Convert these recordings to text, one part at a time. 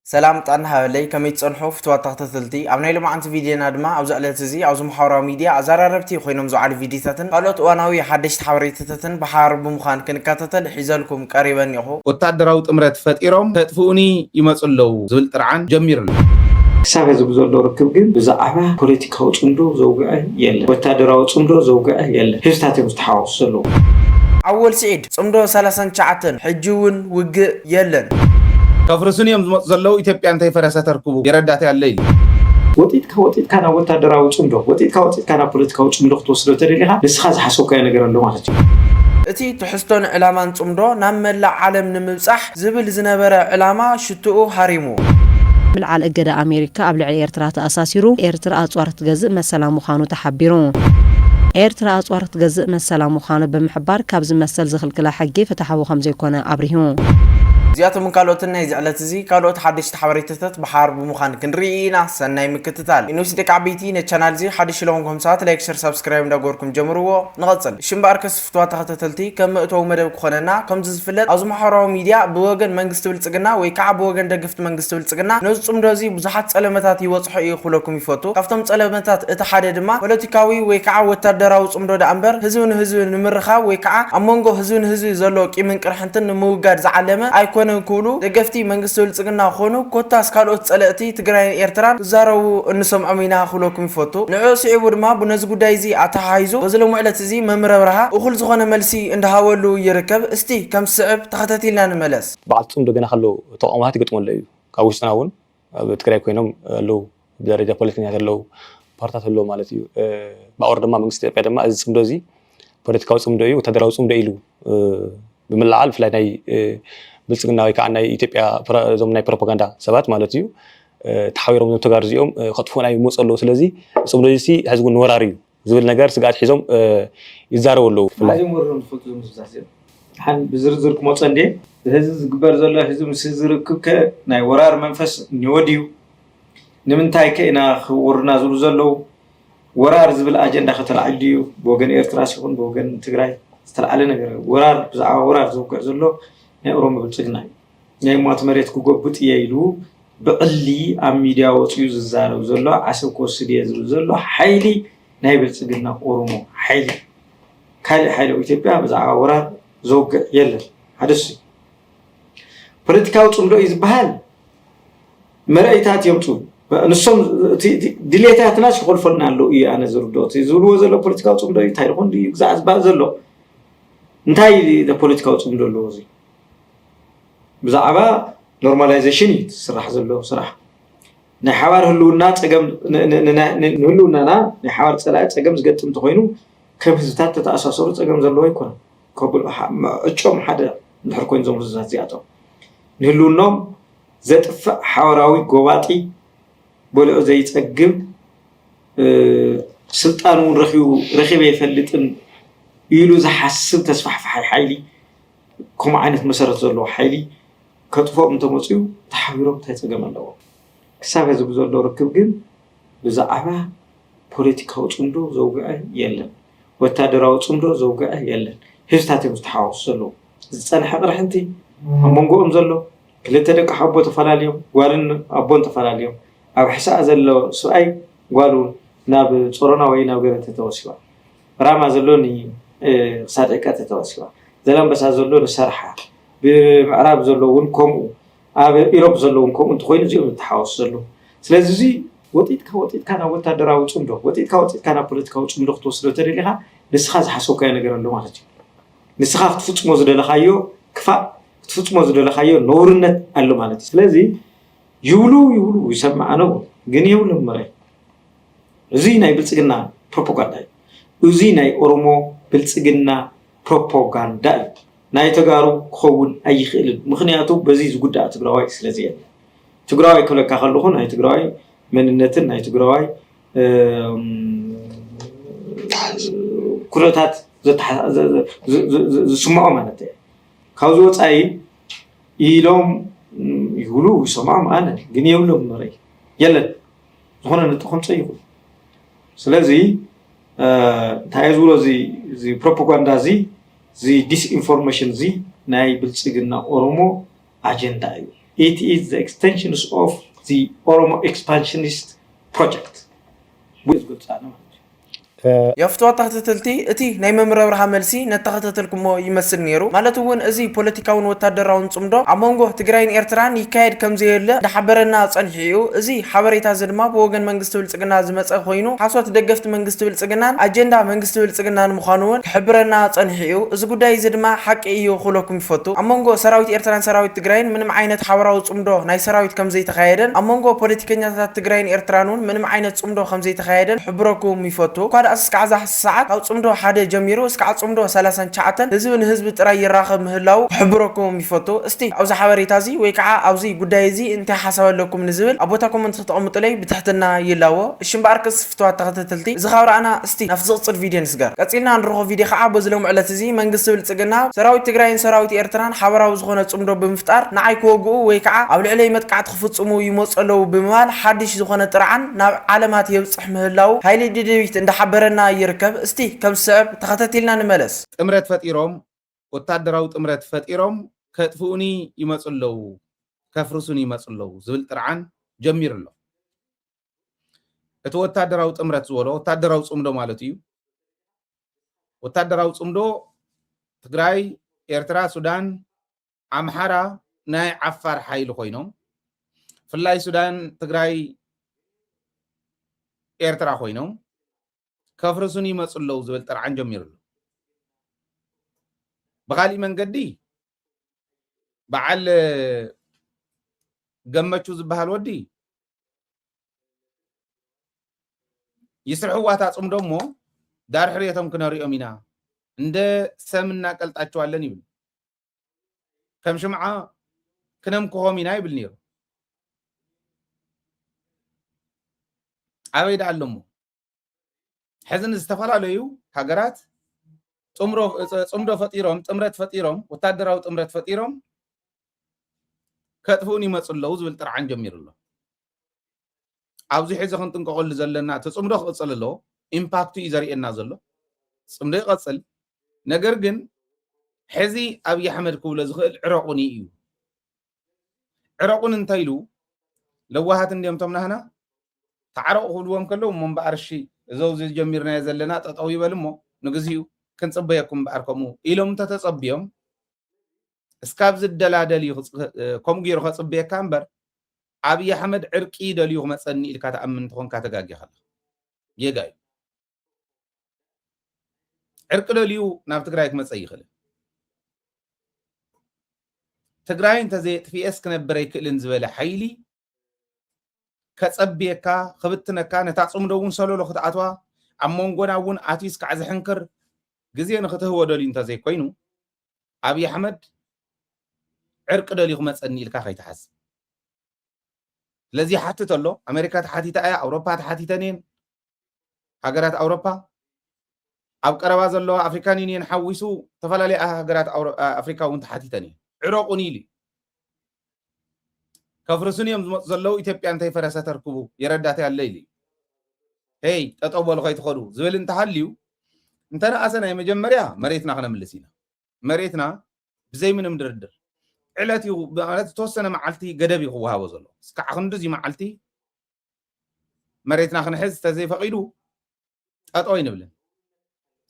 ሰላም ጥዕና ሃበለይ፣ ከመይ ትጸንሑ ፍትዋት ተኸታተልቲ? ኣብ ናይ ሎማዓንቲ ቪድዮና ድማ ኣብዚ ዕለት እዚ ኣብዚ ማሕበራዊ ሚድያ ኣዘራረብቲ ኮይኖም ዝውዓሉ ቪድዮታትን ካልኦት እዋናዊ ሓደሽቲ ሓበሬታታትን ብሓባር ብምዃን ክንከታተል ሒዘልኩም ቀሪበ እኒኹ። ወታደራዊ ጥምረት ፈጢሮም ከጥፍኡኒ ይመጹ ኣለዉ ዝብል ጥርዓን ጀሚሩ ኣሎ። ክሳብ ሕዚ ብዘሎ ርክብ ግን ብዛዕባ ፖለቲካዊ ጽምዶ ዘውግዐ የለን፣ ወታደራዊ ጽምዶ ዘውግዐ የለን። ህዝብታት እዮም ዝተሓዋወሱ ዘለዉ። ዓወል ስዒድ፣ ጽምዶ ሰላሳን ትሽዓተን፣ ሕጂ እውን ውግእ የለን። ከፍርስን እዮም ዝመፁ ዘለዉ። ኢትዮጵያ እንተይፈረሰ ተርክቡ የረዳት ያለ ኢሉ። ወጢጥካ ወጢጥካ ናብ ወታደራዊ ጽምዶ፣ ወጢጥካ ወጢጥካ ናብ ፖለቲካዊ ጽምዶ ክትወስዶ ተደሊኻ ንስኻ ዝሓሰብካዮ ነገር ኣሎ ማለት እዩ። እቲ ትሕዝቶን ዕላማን ጽምዶ ናብ መላእ ዓለም ንምብጻሕ ዝብል ዝነበረ ዕላማ ሽትኡ ሃሪሙ። ምልዓል እገዳ ኣሜሪካ ኣብ ልዕሊ ኤርትራ ተኣሳሲሩ፣ ኤርትራ ኣጽዋር ክትገዝእ መሰላ ምዃኑ ተሓቢሩ። ኤርትራ ኣጽዋር ክትገዝእ መሰላ ምዃኑ ብምሕባር፣ ካብዚ መሰል ዝኽልክላ ሕጊ ፍትሓዊ ከምዘይኮነ ኣብሪሁ። እዚኣቶምን ካልኦትን ናይዚ ዕለት እዚ ካልኦት ሓደሽቲ ሓበሬታታት ብሓባር ብምዃን ክንርኢ ኢና። ሰናይ ምክትታል። ዩኒቨርሲቲ ደቂ ዓበይቲ ነቲ ቻናል እዚ ሓድሽ ለኹም ከምሳት ላይክ፣ ሸር፣ ሳብስክራይብ እንዳገበርኩም ጀምርዎ። ንቐጽል። እሺ እምበኣርከስ ፍትዋት ተኸታተልቲ፣ ከም መእተዊ መደብ ክኾነና፣ ከምዚ ዝፍለጥ ኣብዚ ማሕበራዊ ሚድያ ብወገን መንግስቲ ብልጽግና ወይ ከዓ ብወገን ደገፍቲ መንግስቲ ብልጽግና ነዚ ጽምዶ እዚ ብዙሓት ጸለመታት ይበጽሖ እዩ ክብለኩም ይፈቱ። ካብቶም ጸለመታት እቲ ሓደ ድማ ፖለቲካዊ ወይ ከዓ ወታደራዊ ጽምዶ ደኣ እምበር ህዝቢ ንህዝቢ ንምርኻብ ወይ ከዓ ኣብ መንጎ ህዝቢ ንህዝቢ ዘሎ ቂምን ቅርሕንትን ንምውጋድ ዝዓለመ ኣይኮነን ክብሉ ደገፍቲ መንግስቲ ብልጽግና ኮኑ ኮታስ ካልኦት ጸለእቲ ትግራይን ኤርትራን ክዛረቡ እንሰምዖም ኢና ክብለኩም ይፈቱ። ንዕኡ ስዒቡ ድማ ብነዚ ጉዳይ እዚ ኣተሓሒዙ በዚ ሎሚ ዕለት እዚ መምህር ኣብርሃ እኹል ዝኾነ መልሲ እንዳሃበሉ ይርከብ። እስቲ ከም ዝስዕብ ተኸታቲልና ንመለስ። በዓል ጽምዶ ገና ከለዉ ተቃውሞታት ይገጥመሉ እዩ። ካብ ውሽጥና እውን ኣብ ትግራይ ኮይኖም ኣለዉ፣ ብደረጃ ፖለቲከኛታት ኣለዉ፣ ፓርትታት ኣለዉ ማለት እዩ። እ፣ ብኣወር ድማ መንግስቲ ኢትዮጵያ ድማ እዚ ጽምዶ እዚ ፖለቲካዊ ጽምዶ እዩ፣ ወታደራዊ ጽምዶ ኢሉ፣ እ፣ ብምልዓል ብፍላይ ናይ፣ እ፣ ብልጽግና ወይ ከዓ ናይ ኢትዮጵያ ፕሮ-፣ እዞም ናይ ፕሮፓጋንዳ ሰባት ማለት እዩ፣ እ፣ ተሓቢሮም እዞም ተጋሩ እዚኦም፣ እ፣ ከጥፍኡና ይመፁ ኣለዉ። ስለዚ ጽምዶ እዚ ሕዚ እውን ወራር እዩ ዝብል ነገር ስግኣት ሒዞም፣ እ፣ ይዛረቡ ኣለዉ። ብፍላይ ኣዝዮም ወሪሮም ዝፈልጡ እዞም ህዝብታት እዚኦም። ሓን ብዝርዝር ክመጾ እንዴ፣ እዚ ዝግበር ዘሎ ህዝቢ ምስ ህዝቢ ርክብ ከ ናይ ወራር መንፈስ እኒኦ ድዩ? ንምንታይ ከ ኢና ክወሩና ዝብሉ ዘለዉ? ወራር ዝብል ኣጀንዳ ከተላዕል ድዩ? ብወገን ኤርትራስ ይኹን ብወገን ትግራይ ዝተላዕለ ነገር የለን። ወራር፣ ብዛዕባ ወራር ዝውግዕ ዘሎ ናይ ኦሮሞ ብልጽግና እዩ። ናይ ሟት መሬት ክጎብጥ እየ ኢሉ ብዕሊ ኣብ ሚድያ ወፅዩ ዝዛረብ ዘሎ፣ ዓሰብ ክወስድ እየ ዝብል ዘሎ ሓይሊ ናይ ብልጽግና ኦሮሞ ሓይሊ። ካሊእ ሓይሊ ኣብ ኢትዮጵያ ብዛዕባ ወራር ዘውግዕ የለን። ሓደ እሱ እዩ። ፖለቲካዊ ጽምዶ እዩ ዝበሃል መርኣይታት የምጽኡ። ንሶም እቲ፣ እቲ ድሌታትናስ ይኾልፈልና ኣለዉ እዩ ኣነ ዝርድኦ። እቲ ዝብልዎ ዘሎ ፖለቲካዊ ጽምዶ እዩ፣ እንታይ ይኾን ድዩ ግዛዕ ዝበሃል ዘሎ? እንታይ ፖለቲካዊ ጽምዶ ኣለዎ እዚ? ብዛዕባ ኖርማላይዜሽን እዩ ዝስራሕ ዘሎ ስራሕ። ናይ ሓባር ህልውና ጸገም ን-፣ ን-፣ ን-፣ ን-፣ ንህልውናና ናይ ሓባር ጸላኢ ጸገም ዝገጥም እንተኾይኑ፣ ከም ህዝብታት ተተኣሳሰሩ ጸገም ዘለዎ ኣይኮነን። ከብሎ ሓ-፣ መ-፣ ዕጮም ሓደ እንድሕር ኮይኑ እዞም ህዝብታት እዚኣቶም ንህልውኖም ዘጥፍእ ሓበራዊ ጎባጢ በሊዑ ዘይጸግብ፣ እ፣ ስልጣን እውን ረኺቡ፣ ረኺበ ኣይፈልጥን ኢሉ ዝሓስብ ተስፋሕፋሓይ ሓይሊ፣ ከምኡ ዓይነት መሰረት ዘለዎ ሓይሊ ከጥፍኦም እንተመፅኡ ተሓቢሮም እንታይ ፀገም ኣለዎም? ክሳብ ሕዚ ብዘሎ ርክብ ግን ብዛዕባ ፖለቲካዊ ፅምዶ ዘውግዐ የለን። ወታደራዊ ፅምዶ ዘውግዐ የለን። ህዝብታት እዮም ዝተሓዋወሱ ዘለዉ። ዝፀንሐ ቅርሕንቲ ኣብ መንጎኦም ዘሎ፣ ክልተ ደቂ ሓቦ ተፈላልዮም፣ ጓልን ኣቦን ተፈላልዮም፣ ኣብ ሕሳእ ዘሎ ሰብኣይ ጓል እውን ናብ ጾሮና ወይ ናብ ገበተ ተወሲባ። ራማ ዘሎ ን-፣ እ፣ ክሳድ ዕቀት ተወሲባ። ዘላንበሳ ዘሎ ንሰርሓ። ብምዕራብ ዘሎ እውን ከምኡ። ኣብ ኢሮብ ዘሎ እውን ከምኡ እንተኾይኑ እዚኦም ዝተሓወሱ ዘለዉ። ስለዚ እዚ ወጢጥካ ወጢጥካ ናብ ወታደራዊ ጽምዶ፣ ወጢጥካ ወጢጥካ ናብ ፖለቲካዊ ጽምዶ ክትወስዶ ተደሊኻ ንስኻ ዝሓሰብካዮ ነገር ኣሎ ማለት እዩ። ንስኻ ክትፍጽሞ ዝደለኻዮ ክፋእ፣ ክትፍጽሞ ዝደለኻዮ ነውርነት ኣሎ ማለት እዩ። ስለዚ ይብሉ ይብሉ ይሰምዕ ኣነ እውን፣ ግን የብሎም መራይ። እዚ ናይ ብልጽግና ፕሮፓጋንዳ እዩ። እዚ ናይ ኦሮሞ ብልጽግና ፕሮፓጋንዳ እዩ። ናይ ተጋሩ ክኸውን ኣይኽእልን። ምኽንያቱ በዚ ዝጉዳእ ትግራዋይ ስለ ዘየለ። ትግራዋይ ክብለካ ከለኹ ናይ ትግራዋይ መንነትን ናይ ትግራዋይ፣ እም፣ ኩነታት ዘተሓ-፣ ዘ-፣ ዘ-፣ ዝ-፣ ዝ-፣ ዝ-፣ ዝስምዖ ማለት እዩ። ካብዚ ወጻኢ ኢሎም፣ እም፣ ይብሉ ይሰምዖም ኣነ፣ ግን የብሎም መረይ። የለን። ዝኾነ ንጥኾም ጸይቑ። ስለዚ፣ እ፣ እንታይ እየ ዝብሎ፣ እዚ፣ እዚ ፕሮፓጋንዳ እዚ፣ እዚ ዲስኢንፎርሜሽን እዚ ናይ ብልጽግና ኦሮሞ ኣጀንዳ እዩ። It is the extensions of the Oromo expansionist project. With good የፍትዋ ተኸታተልቲ፣ እቲ ናይ መምህር ኣብርሃ መልሲ ነተኸታተልኩሞ ይመስል ነይሩ። ማለት እውን እዚ ፖለቲካውን ወታደራውን ጽምዶ ኣብ መንጎ ትግራይን ኤርትራን ይካየድ ከም ዘየለ እንዳሓበረና ጸኒሑ እዩ። እዚ ሓበሬታ እዚ ድማ ብወገን መንግስቲ ብልጽግና ዝመጸ ኮይኑ፣ ሓሶት ደገፍቲ መንግስቲ ብልጽግናን ኣጀንዳ መንግስቲ ብልጽግናን ምዃኑ እውን ክሕብረና ጸኒሑ እዩ። እዚ ጉዳይ እዚ ድማ ሓቂ እዩ ክብለኩም ይፈቱ። ኣብ መንጎ ሰራዊት ኤርትራን ሰራዊት ትግራይን ምንም ዓይነት ሓበራዊ ጽምዶ ናይ ሰራዊት ከም ዘይተኻየደን ኣብ መንጎ ፖለቲከኛታት ትግራይን ኤርትራን እውን ምንም ዓይነት ጽምዶ ከም ዘይተኻየደን ክሕብረኩም ይፈቱ። እኳ ደኣስ እስካዕ እዛ ሰዓት ካብ ጽምዶ ሓደ ጀሚሩ እስካዕ ጽምዶ ሰላሳን ትሽዓተን ህዝቢ ንህዝቢ ጥራይ ይራኸብ ምህላው ክሕብረኩም ይፈቱ። እስቲ ኣብዚ ሓበሬታ እዚ ወይ ከዓ ኣብዚ ጉዳይ እዚ እንታይ ሓሳብ ኣለኩም ንዝብል ኣብ ቦታ ኮመንት ክተቐምጡለይ ብትሕትና ይላዎ። እሺ እምበኣር ክስ ፍትዋት ተኸታተልቲ፣ እዚ ካብ ረኣና እስቲ ናብቲ ዝቕጽል ቪድዮ ንስገር። ቀጺልና ንረኽቦ ቪድዮ ከዓ በዚ ሎሚ ዕለት እዚ መንግስቲ ብልጽግና ሰራዊት ትግራይን ሰራዊት ኤርትራን ሓበራዊ ዝኾነ ጽምዶ ብምፍጣር ንዓይ ክወግኡ ወይ ከዓ ኣብ ልዕለይ መጥቃዕቲ ክፍጽሙ ይመጹ ኣለዉ ብምባል ሓድሽ ዝኾነ ጥርዓን ናብ ዓለማት የብጽሕ ምህላው ሓይሊ ደደቢት እንዳሓበረና ይርከብ። እስቲ ከም ዝስዕብ ተኸታቲልና ንመለስ። ጥምረት ፈጢሮም፣ ወታደራዊ ጥምረት ፈጢሮም ከጥፍኡኒ ይመጹ ኣለዉ፣ ከፍርሱኒ ይመጹ ኣለዉ ዝብል ጥርዓን ጀሚሩ ኣሎ። እቲ ወታደራዊ ጥምረት ዝበሎ ወታደራዊ ጽምዶ ማለት እዩ። ወታደራዊ ጽምዶ ትግራይ፣ ኤርትራ፣ ሱዳን፣ ኣምሓራ ናይ ዓፋር ሓይሊ ኮይኖም፣ ፍላይ ሱዳን፣ ትግራይ፣ ኤርትራ ኮይኖም ከፍርሱኒ ይመጹ ኣለዉ ዝብል ጥርዓን ጀሚሩ ኣሎ። ብኻሊእ መንገዲ በዓል ገመቹ ዝበሃል ወዲ ይስርሕዋ እታ ጽምዶ እሞ ዳር ሕርየቶም ክነሪኦም ኢና፣ እንደ ሰም እናቀልጣቸዋለን ይብል። ከም ሽምዓ ክነምክኾም ኢና ይብል ነይሩ። ኣበይ ደኣ ኣሎ እሞ? ሕዚ ንዝተፈላለዩ ሃገራት ጽምዶ ፈጢሮም፣ ጥምረት ፈጢሮም፣ ወታደራዊ ጥምረት ፈጢሮም ከጥፍኡን ይመጹ ኣለዉ ዝብል ጥርዓን ጀሚሩ ኣሎ። ኣብዚ ሕዚ ክንጥንቀቐሉ ዘለና እቲ ጽምዶ ክቕጽል ኣለዎ። ኢምፓክቱ እዩ ዘርእየና ዘሎ። ጽምዶ ይቐጽል። ነገር ግን ሕዚ ኣብይ ኣሕመድ ክብሎ ዝኽእል ዕረቑኒ እዩ። ዕረቑኒ እንተ ኢሉ ለዋሃት እንድዮም እቶም ናህና ተዓረቑ ክብልዎም ከለዉ እሞ እምበኣር እሺ እዞ እዚ ጀሚርናዮ ዘለና ጠጠው ይበል እሞ ንግዚኡ ክንጽበየኩም እምበኣር ከምኡ ኢሎም እንተተጸብዮም እስካብ ዝደላደል እዩ ከምኡ ገይሩ ከጽብየካ እምበር ኣብይ ኣሕመድ ዕርቂ ደልዩ ክመጸኒ ኢልካ ተኣምን እንተኾንካ ተጋጊኻ ኣለኻ። ጌጋ እዩ። ዕርቂ ደልዩ ናብ ትግራይ ክመጸ ይኽእል። ትግራይ እንተዘየጥፍኤስ ክነብር ኣይክእልን ዝበለ ሓይሊ ከጸብየካ፣ ክብትነካ፣ ነታ ጽምዶ እውን ሰለሎ ክትኣትዋ፣ ኣብ መንጎና እውን ኣትዩ እስካዕ ዝሕንክር ግዜ ንክትህቦ ደልዩ እንተዘይኮይኑ ኣብይ ኣሕመድ ዕርቂ ደልዩ ክመጸኒ ኢልካ ከይትሓስብ። ስለዚ ይሓትት ኣሎ። ኣሜሪካ ተሓቲታ እያ፣ ኣውሮፓ ተሓቲተን እየን። ሃገራት ኣውሮፓ ኣብ ቀረባ ዘለዋ ኣፍሪካን ዩኒየን ሓዊሱ ዝተፈላለያ ሃገራት ኣፍሪካ እውን ተሓቲተን እየን። ዕረቁኒ ኢሉ ከፍርሱን እዮም ዝመፁ ዘለዉ። ኢትዮጵያ እንተይፈረሰ ተርክቡ የረዳት ያለ ኢሉ ሄይ ጠጠው በሉ ከይትኸዱ ዝብል እንተሃልዩ እንተነኣሰ ናይ መጀመርያ መሬትና ክነምልስ ኢና። መሬትና ብዘይ ምንም ድርድር ዕለት እዩ ማለት ዝተወሰነ መዓልቲ ገደብ እዩ ክወሃቦ ዘሎ። እስካዕ ክንድዚ መዓልቲ መሬትና ክንሕዝ ተዘይፈቒዱ ጠጠው ኣይንብልን።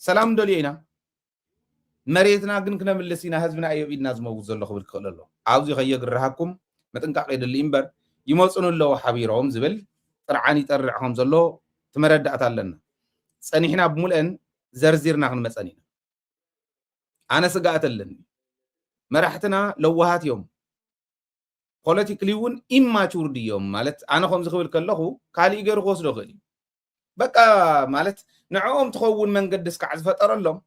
ሰላም ንደልዮ ኢና፣ መሬትና ግን ክነምልስ ኢና፣ ህዝብና እዩ ኣብ ኢድና ዝመውት ዘሎ ክብል ክኽእል ኣሎ። ኣብዚ ከየግርሃኩም ምጥንቃቕ የድሊ እምበር ይመፁን ኣለዉ ሓቢሮም ዝብል ጥርዓን ይጠርዕ ከም ዘሎ እቲ መረዳእታ ኣለና። ፀኒሕና ብምልአን ዘርዚርና ክንመፀን ኢና። ኣነ ስጋኣት ኣለኒ። መራሕትና ለዋሃት እዮም። ፖለቲክሊ እውን ኢማቹርድ እዮም ማለት ኣነ ከምዚ ክብል ከለኹ ካሊእ ገይሩ ክወስዶ ይኽእል እዩ። በቃ ማለት ንዕኦም ትኸውን መንገዲ እስካዕ ዝፈጠረሎም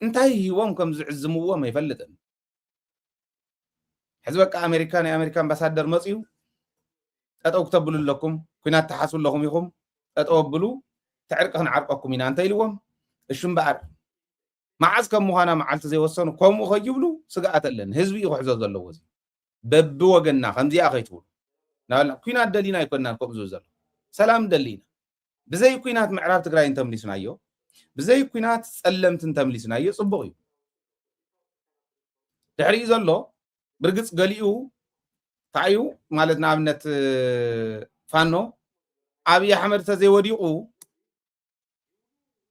እንታይ ሂቦም ከም ዝዕዝምዎም ኣይፈልጥን። ሕዚ በቃ ኣሜሪካ ናይ ኣሜሪካ ኣምባሳደር መፅዩ ጠጠው ክተብሉ ኣለኩም፣ ኩናት ትሓስቡ ኣለኹም ኢኹም፣ ጠጠው ኣብሉ፣ ትዕርቂ ክንዓርቀኩም ኢና እንተ ኢልዎም እሹ እምበኣር መዓዝ ከም ምዃና መዓልቲ ዘይወሰኑ ከምኡ ከይብሉ ስግኣት ኣለን። ህዝቢ እዩ ክሕዞ ዘለዎ። እዚ በብወገንና ከምዚኣ ከይትብሉ ናበልና ኩናት ደሊና ኣይኮንናን ከምኡ ዝብል ዘሎ ሰላም ደሊና ብዘይ ኩናት ምዕራብ ትግራይ እንተምሊስናዮ ብዘይ ኩናት ፀለምቲ እንተምሊስናዮ ፅቡቕ እዩ። ድሕሪኡ ዘሎ ብርግፅ ገሊኡ እንታይ እዩ ማለት? ንኣብነት ፋኖ ኣብይ ኣሕመድ ተዘይወዲቑ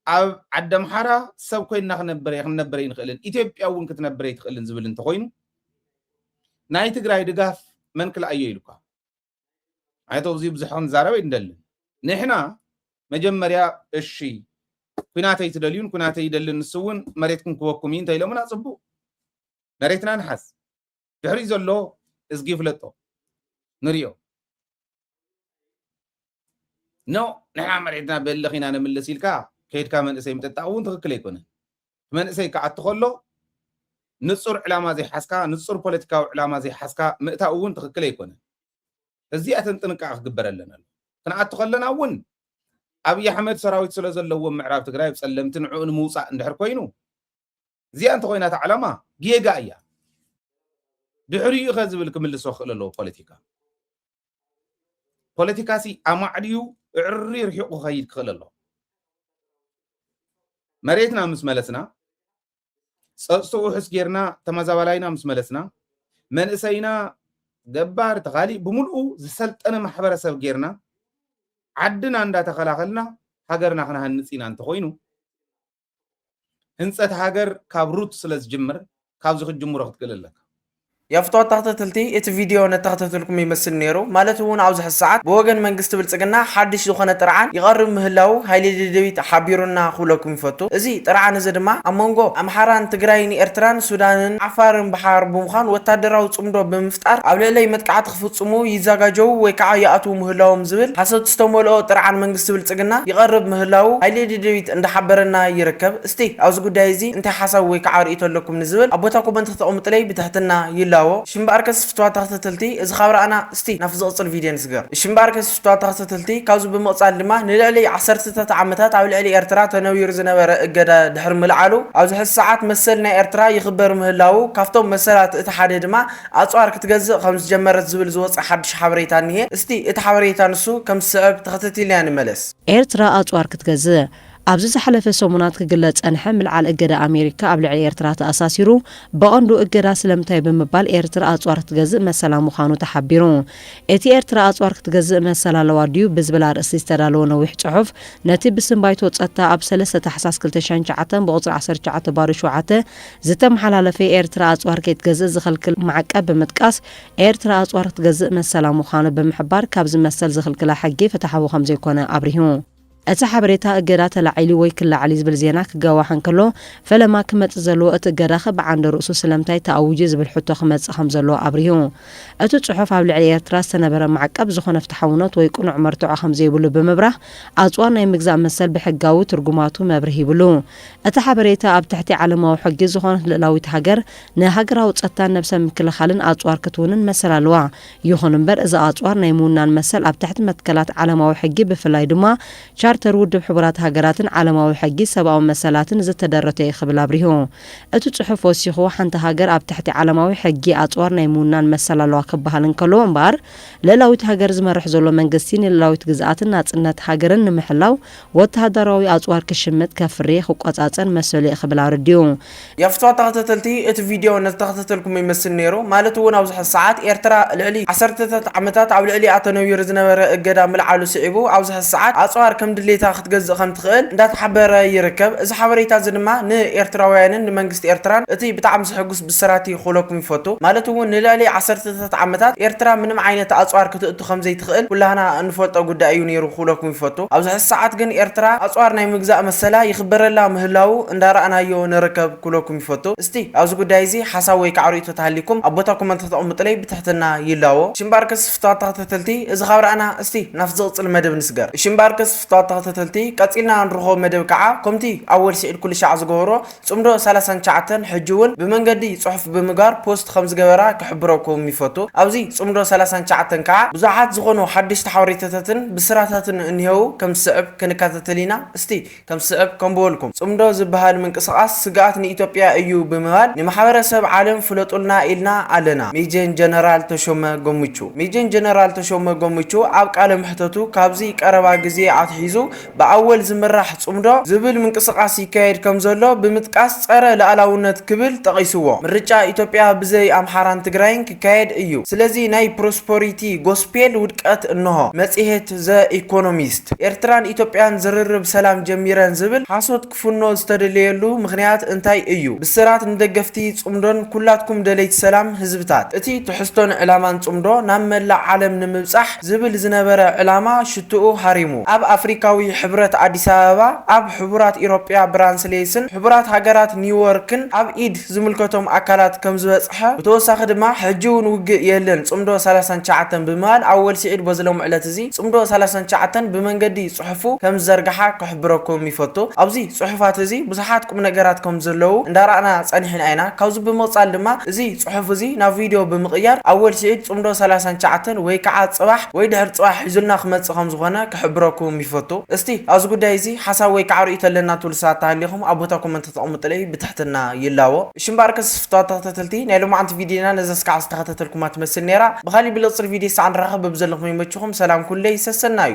ኣብ ዓዲ ኣምሓራ ሰብ ኮይንና ክነብር ክንነብር ኣይንኽእልን፣ ኢትዮጵያ እውን ክትነብር ኣይትኽእልን ዝብል እንተኾይኑ ናይ ትግራይ ድጋፍ መን ክልኣዮ ኢሉካ? ኣይተው እዚ ብዙሕ ክንዛረብ ኣይንደልን። ንሕና መጀመርያ እሺ ኩናተይ ትደልዩን ኩናተይ ይደልን ንሱ እውን መሬትኩም ክበኩም እዩ እንተ ኢሎምና ፅቡቅ መሬትና ንሓዝ። ድሕሪ ዘሎ እዝጊ ይፍለጦ ንሪኦ። ኖ ንሕና መሬትና በልኽ ኢና ንምልስ ኢልካ ከይድካ መንእሰይ ምጥጣቕ እውን ትኽክል ኣይኮነን። መንእሰይ ክኣቱ ከሎ ንፁር ዕላማ ዘይሓዝካ ንፁር ፖለቲካዊ ዕላማ ዘይሓዝካ ምእታው እውን ትኽክል ኣይኮነን። እዚኣተን ጥንቃቐ ክግበረለን ኣሎ። ክንኣቱ ከለና እውን ኣብይ ኣሕመድ ሰራዊት ስለ ዘለዎ ምዕራብ ትግራይ ኣብ ፀለምቲ ንዕኡ ንምውፃእ እንድሕር ኮይኑ እዚኣ እንተኮይና እታ ዕላማ ጌጋ እያ። ድሕሪኡ ከ ዝብል ክምልሶ ክኽእል ኣለዎ። ፖለቲካ ፖለቲካ ሲ ኣማዕድዩ እዕሪ ርሒቑ ክኸይድ ክኽእል ኣለዎ። መሬትና ምስ መለስና ፀፅትኡ ውሑስ ጌርና ተመዛባላይና ምስ መለስና መንእሰይና ገባር ተኻሊእ ብምልኡ ዝሰልጠነ ማሕበረሰብ ጌርና ዓድና እንዳተኸላኸልና ሃገርና ክንሃንፅ ኢና እንተኾይኑ ህንፀት ሃገር ካብ ሩት ስለ ዝጅምር ካብዚ ክትጅምሮ ክትክእል ኣለካ። የፍትወት ተኸታተልቲ እቲ ቪድዮ ነተኸታተልኩም ይመስል ነይሩ። ማለት እውን ኣብዚ ሕዚ ሰዓት ብወገን መንግስቲ ብልፅግና ሓድሽ ዝኾነ ጥርዓን ይቐርብ ምህላው ሃይለ ደደቢት ሓቢሩና ክብለኩም ይፈቱ። እዚ ጥርዓን እዚ ድማ ኣብ መንጎ ኣምሓራን ትግራይን ኤርትራን ሱዳንን ዓፋርን ብሓር ብምዃን ወታደራዊ ፅምዶ ብምፍጣር ኣብ ልዕለይ መጥቃዕቲ ክፍፅሙ ይዘጋጀው ወይ ከዓ ይኣትዉ ምህላዎም ዝብል ሓሶት ዝተመልኦ ጥርዓን መንግስቲ ብልፅግና ይቐርብ ምህላው ሃይለ ደደቢት እንዳሓበረና ይርከብ። እስቲ ኣብዚ ጉዳይ እዚ እንታይ ሓሳብ ወይ ከዓ ርእይቶ ኣለኩም ንዝብል ኣብ ቦታ ኮመንት ክተቐምጥለይ ብትሕትና ይላዎ። ሽምበኣርከስ ፍትዋ ተኸታተልቲ እዚ ካብ ረኣና እስቲ ናብቲ ዝቕፅል ቪድዮ ንስገር። ሽምበኣርከስ ፍትዋ ተኸታተልቲ ካብዚ ብምቕፃል ድማ ንልዕሊ ዓሰርተታት ዓመታት ኣብ ልዕሊ ኤርትራ ተነቢሩ ዝነበረ እገዳ ድሕሪ ምልዓሉ ኣብዚ ሕዚ ሰዓት መሰል ናይ ኤርትራ ይኽበር ምህላው ካብቶም መሰላት እቲ ሓደ ድማ ኣፅዋር ክትገዝእ ከም ዝጀመረት ዝብል ዝወፀ ሓድሽ ሓበሬታ እኒሄ። እስቲ እቲ ሓበሬታ ንሱ ከም ዝስዕብ ተኸታቲልና ንመለስ። ኤርትራ ኣፅዋር ክትገዝእ። ኣብዚ ዝሓለፈ ሰሙናት ክግለጽ ጸንሐ ምልዓል እገዳ ኣሜሪካ ኣብ ልዕሊ ኤርትራ ተኣሳሲሩ፣ ብቐንዱ እገዳ ስለምንታይ ብምባል ኤርትራ ኣጽዋር ክትገዝእ መሰላ ምዃኑ ተሓቢሩ። እቲ ኤርትራ ኣጽዋር ክትገዝእ መሰል ኣለዋ ድዩ ብዝብል ኣርእስቲ ዝተዳለወ ነዊሕ ጽሑፍ፣ ነቲ ብስም ባይቶ ጸጥታ ኣብ ሰለስተ ታሕሳስ ክልተ ሽሕን ትሽዓተን ብቑጽሪ ዓሰርተ ትሽዓተ ባዶ ሸውዓተ ዝተመሓላለፈ ኤርትራ ኣጽዋር ከይትገዝእ ዝኽልክል ማዕቀብ ብምጥቃስ፣ ኤርትራ ኣጽዋር ክትገዝእ መሰላ ምዃኑ ብምሕባር፣ ካብዚ መሰል ዝኽልክላ ሕጊ ፍትሓዊ ከምዘይኮነ ኣብሪሁ። እቲ ሓበሬታ እገዳ ተላዒሉ ወይ ክለዓል እዩ ዝብል ዜና ክገዋሕ እንከሎ፣ ፈለማ ክመጽእ ዘለዎ እቲ እገዳኸ ብዓንደ ርእሱ ስለምንታይ ተኣዊጁ ዝብል ሕቶ ክመጽእ ከም ዘለዎ ኣብሪሁ። እቲ ጽሑፍ ኣብ ልዕሊ ኤርትራ ዝተነበረ ማዕቀብ ዝኾነ ፍትሓውነት ወይ ቅኑዕ መርትዖ ከም ዘይብሉ ብምብራህ፣ ኣጽዋር ናይ ምግዛእ መሰል ብሕጋዊ ትርጉማቱ መብርሂ ይብሉ። እቲ ሓበሬታ ኣብ ትሕቲ ዓለማዊ ሕጊ ዝኾነት ልእላዊት ሃገር ንሃገራዊ ጸጥታን ነብሰ ምክልኻልን ኣጽዋር ክትውንን መሰል ኣለዋ። ይኹን እምበር፣ እዚ ኣጽዋር ናይ ምውናን መሰል ኣብ ትሕቲ መትከላት ዓለማዊ ሕጊ፣ ብፍላይ ድማ ቻርተር ውድብ ሕቡራት ሃገራትን ዓለማዊ ሕጊ ሰብኣዊ መሰላትን ዝተደረተ እዩ ክብል ኣብሪሁ። እቲ ጽሑፍ ወሲኹ፣ ሓንቲ ሃገር ኣብ ትሕቲ ዓለማዊ ሕጊ ኣጽዋር ናይ ምውናን መሰል ኣለዋ ክበሃል እንከሎ እምበኣር፣ ልእላዊት ሃገር ዝመርሕ ዘሎ መንግስቲ ንልእላዊት ግዝኣትን ናጽነት ሃገርን ንምሕላው ወተሃደራዊ ኣጽዋር ክሽምት፣ ከፍሪ፣ ክቆጻጸር መሰሉ እዩ ክብል ኣረዲኡ። የፍትዋ ተኸታተልቲ፣ እቲ ቪድዮ ነተኸታተልኩም ይመስል ነይሩ። ማለት እውን ኣብዚ ሕዚ ሰዓት ኤርትራ ልዕሊ ዓሰርተታት ዓመታት ኣብ ልዕሊኣ ተነቢሩ ዝነበረ እገዳ ምልዓሉ ስዒቡ ኣብዚ ሕዚ ሰዓት ኣጽዋር ከም ድሌታ ክትገዝእ ከም ትኽእል እንዳተሓበረ ይርከብ። እዚ ሓበሬታ እዚ ድማ ንኤርትራውያንን ንመንግስቲ ኤርትራን እቲ ብጣዕሚ ዘሐጉስ ብስራት እዩ ክብለኩም ይፈቱ። ማለት እውን ንልዕሊ ዓሰርተታት ዓመታት ኤርትራ ምንም ዓይነት ኣጽዋር ክትእቱ ከም ዘይትኽእል ኩላህና እንፈልጦ ጉዳይ እዩ ነይሩ ክብለኩም ይፈቱ። ኣብዚ ሕዚ ሰዓት ግን ኤርትራ ኣጽዋር ናይ ምግዛእ መሰላ ይኽበረላ ምህላው እንዳረኣናዮ ንርከብ ክብለኩም ይፈቱ። እስቲ ኣብዚ ጉዳይ እዚ ሓሳብ ወይ ከዓ ርእይቶ ተሃሊኩም ኣብ ቦታ ኮመንት ከተቐምጡለይ ብትሕትና ይላዎ። ሽምባርከስ ፍትዋት ተኸታተልቲ፣ እዚ ካብ ረኣና እስቲ ናብ ዝቕጽል መደብ ንስገር። ሽምባርከስ ፍትዋት ተኸታተልቲ፣ ቀጺልና ንርኾ መደብ ከዓ ከምቲ ኣወል ስዒድ ኩሉ ሻዕ ዝገበሮ ጽምዶ ሰላሳን ትሽዓተን ሕጂ እውን ብመንገዲ ጽሑፍ ብምግባር ፖስት ከም ዝገበራ ክሕብረኩም ይፈቱ። ኣብዚ ጽምዶ ሰላሳን ትሽዓተን ከዓ ብዙሓት ዝኾኑ ሓደሽቲ ሓበሬታታትን ብስራታትን እኒሄው ከም ዝስዕብ ክንከታተል ኢና። እስቲ ከም ዝስዕብ ከንብበልኩም። ጽምዶ ዝበሃል ምንቅስቓስ ስግኣት ንኢትዮጵያ እዩ ብምባል ንማሕበረሰብ ዓለም ፍለጡልና ኢልና ኣለና። ሜጀን ጀነራል ተሾመ ገምቹ። ሜጀን ጀነራል ተሾመ ገምቹ ኣብ ቃለ መሕተቱ ካብዚ ቀረባ ግዜ ኣትሒዙ ብኣወል ዝምራሕ ጽምዶ ዝብል ምንቅስቃስ ይካየድ ከም ዘሎ ብምጥቃስ ጸረ ሉዓላውነት ክብል ጠቒስዎ። ምርጫ ኢትዮጵያ ብዘይ ኣምሓራን ትግራይን ክካየድ እዩ። ስለዚ ናይ ፕሮስፐሪቲ ጎስፔል ውድቀት እንሆ። መጽሔት ዘ ኢኮኖሚስት። ኤርትራን ኢትዮጵያን ዝርርብ ሰላም ጀሚረን ዝብል ሓሶት ክፍኖ ዝተደለየሉ ምኽንያት እንታይ እዩ? ብስራት ንደገፍቲ ጽምዶን ኩላትኩም ደለይቲ ሰላም ህዝብታት። እቲ ትሕዝቶን ዕላማን ጽምዶ ናብ መላእ ዓለም ንምብጻሕ ዝብል ዝነበረ ዕላማ ሽትኡ ሃሪሙ። ኣብ ኣፍሪካዊ ሕብረት ኣዲስ ኣበባ፣ ኣብ ሕቡራት ኢሮጳ ብራንስሌስን ሕቡራት ሃገራት ኒውዮርክን ኣብ ኢድ ዝምልከቶም ኣካላት ከም ዝበጽሐ፣ ብተወሳኺ ድማ ሕጂ እውን ውግእ የለን ጽምዶ ሰላሳን ትሽዓተን ብምባል ኣወል ስዒድ በዚ ሎም ዕለት እዚ ጽምዶ ሰላሳን ትሽዓተን ብመንገዲ ጽሑፉ ከም ዝዘርግሓ ክሕብረኩም ይፈቱ። ኣብዚ ጽሑፋት እዚ ብዙሓት ቁም ነገራት ከም ዘለዉ እንዳረኣና ጸኒሕና ኢና። ካብዚ ብምቕጻል ድማ እዚ ጽሑፍ እዚ ናብ ቪድዮ ብምቕያር ኣወል ስዒድ ጽምዶ ሰላሳን ትሽዓተን ወይ ከዓ ጽባሕ ወይ ድሕሪ ጽባሕ ሒዙልና ክመጽእ ከም ዝኾነ ክሕብረኩም ይፈቱ። እስቲ ኣብዚ ጉዳይ እዚ ሓሳብ ወይ ከዓ ርእይቶ ኣለና ትብሉ ሰባት ተሃሊኹም ኣብ ቦታ ኮመንት ተቐምጡለይ ብትሕትና ይላቦ። እሺ እምበኣር ከስፍቶ ተኸታተልቲ ናይ ሎማዓንቲ ቪድዮና ነዛ ስካዕ ዝተኸታተልኩማ ትመስል ነይራ። ብኻሊእ ብልፅር ቪድዮ ሳዕ ንራኸብ። በብዘለኹም ይመችኹም። ሰላም ኩለይ ሰሰና እዩ።